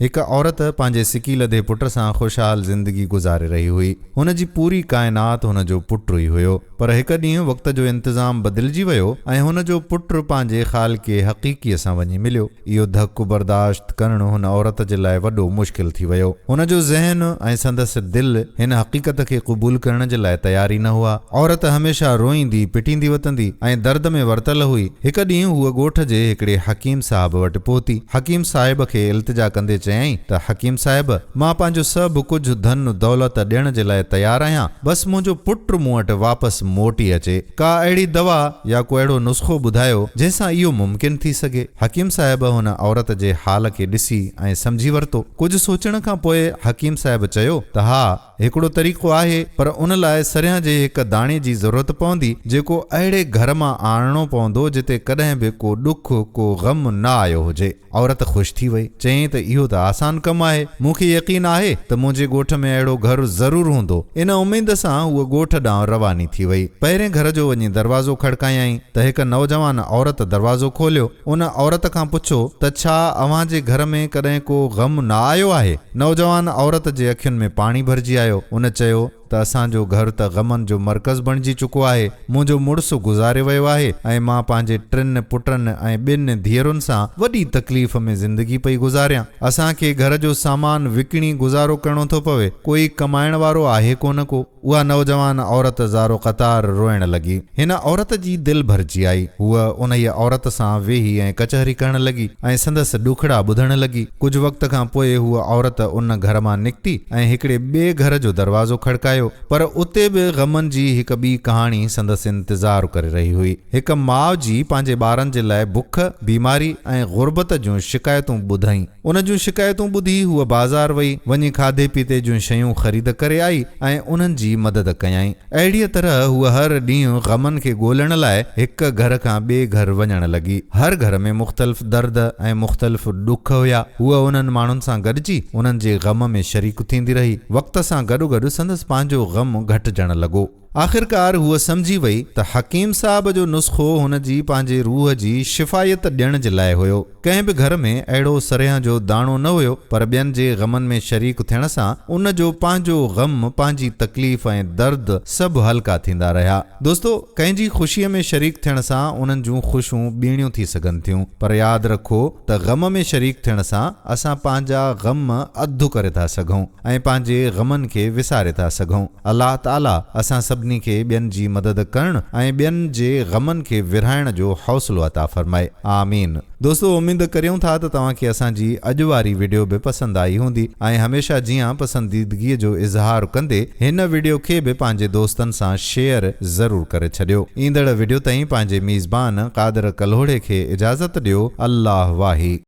هڪ عورت پنهنجي سڪيلڌي پٽ سان خوشحال زندگي گذاري رهي هئي. هن جي پوري ڪائنات هن جو پٽ ئي هيو. پر هڪ ڏينهن وقت جو انتظام بدلجي ويو ۽ هن جو پٽ پنهنجي خالق حقيقيء سان وڃي مليو. اهو ڌڪ برداشت ڪرڻ هن عورت جي لاء وڏو مشڪل ٿي ويو. هن جو ذهن ۽ سندس دل هن حقيقت کي قبول ڪرڻ جي لاء تيار ئي نه هئا. عورت هميشه روئيندي پٽيندي وتندي ۽ درد ۾ ورتل هئي. هڪ ڏينهن هوء ڳوٺ جي هڪڙي حڪيم صاحب وٽ پهتي. حڪيم صاحب کي التجا ڪندي چيائين ته حڪيم صاحب! مان پنهنجو سڀ ڪجهه ڌن دولت ڏيڻ جي لاء تيار آهيان، بس منهنجو پٽ مون وٽ واپس موٽي اچي. ڪا اهڙي دوا يا ڪو اهڙو نسخو ٻڌايو، جنهن سان اهو ممڪن ٿي سگهي. حڪيم صاحب هن عورت جي حال کي ڏسي ۽ سمجهي ورتو. ڪجهه سوچڻ کان پوء حڪيم صاحب چيو ته ها! هڪڙو طريقو آهي، پر ان لاء سريان جي هڪ داڻي جي ضرورت پوندي، جيڪو اهڙي گهر مان آڻڻو پوندو، جتي ڪڏهن به ڪو ڏک، ڪو غم نه آيو هجي. عورت خوش ٿي وئي. چيائين ته اهو ته آسان ڪم آهي. مون کي يقين آهي ته منهنجي ڳوٺ ۾ اهڙو گهر ضرور هوندو. ان اميد سان هوء ڳوٺ ڏانهن رواني ٿي وئي. پهرين گهر جو وڃي دروازو کڙڪايائين ته هڪ نوجوان عورت دروازو کوليو. ان عورت کان پڇيو ته ڇا اوهان جي گهر ۾ ڪڏهن ڪو غم نه آيو آهي؟ نوجوان عورت جي اکين ۾ پاڻي ڀرجي آيو. ان چيو ته اسان جو گهر ته غمن جو مرڪز بڻجي چڪو آهي. منهنجو مڙس گذاري ويو آهي ۽ مان پنهنجي ٽن پٽن ۽ ٻن ڌيئرن سان وڏي تڪليف ۾ زندگي پئي گذاريان. اسان کي گهر جو سامان وڪڻي گذارو ڪرڻو ٿو پوي. ڪوئي ڪمائڻ وارو آهي ڪونه ڪو. اها نوجوان عورت زارو قطار روئڻ لڳي. هن عورت جي دل ڀرجي آئي. هوء انهيء عورت سان ويهي ۽ ڪچهري ڪرڻ لڳي ۽ سندس ڏکڙا ٻڌڻ لڳي. ڪجهه وقت کان پوء هوء عورت ان گهر مان نڪتي ۽ هڪڙي ٻئي گهر جو دروازو کڙڪايو. پر اتي به غمن جي هڪ ٻي ڪهاڻي سندس انتظار ڪري رهي هئي. هڪ ماء جي پنهنجي ٻارن جي لاء بک، بيماري ۽ غربت جون شڪايتون ٻڌائين. ان جون شڪايتون ٻڌي هوء بازار وئي، وڃي کاڌي پيتي جون شيون خريد ڪري آئي ۽ انهن جي مدد ڪيائين. اهڙيء طرح هوء هر ڏينهن غمن کي ڳولڻ لاء هڪ گهر کان ٻئي گهر وڃڻ لڳي. هر گهر ۾ مختلف درد ۽ مختلف ڏک هيا. هوء انهن ماڻهن سان گڏجي انهن جي غم ۾ شريڪ ٿيندي رهي. وقت سان گڏوگڏ سندس پنهنجو غم گهٽجڻ لڳو. آخرڪار هوء سمجهي وئي ته حڪيم صاحب جو نسخو هن جي پنهنجي روح جي شفايت ڏيڻ جي لاء هيو. ڪنهن به گهر ۾ اهڙو سرهيان جو داڻو نه هيو، پر ٻين جي غمن ۾ شريڪ ٿيڻ سان ان جو پنهنجو غم، پنهنجي تڪليف ۽ درد سڀ هلڪا ٿيندا رهيا. دوستو! ڪنهن جي خوشيء ۾ شريڪ ٿيڻ سان انهن جون خوشون ٻيڻيون ٿي سگهن ٿيون، پر ياد رکو ته غم ۾ شريڪ ٿيڻ سان اسان پنهنجا غم اڌ ڪري ٿا سگهون ۽ پنهنجي غمن کي وساري ٿا سگهون. الله تعالي اسان سڀني کي ٻين جي مدد ڪرڻ ۽ ٻين جي غمن کي ورهائڻ جو حوصلو عطا فرمائي. آمين. دوستو اميد ڪريون ٿا ته توهان کي اسان جي اڄ واري وڊيو به پسند آئي هوندي ۽ هميشه جيان پسنديدگي جو اظهار ڪندي هن وڊيو کي به پنهنجي دوستن سان شيئر ضرور ڪري ڇڏيو. ايندڙ وڊيو تائين پنهنجي ميزبان قادر ڪلهوڙي کي اجازت ڏيو. الله واهي.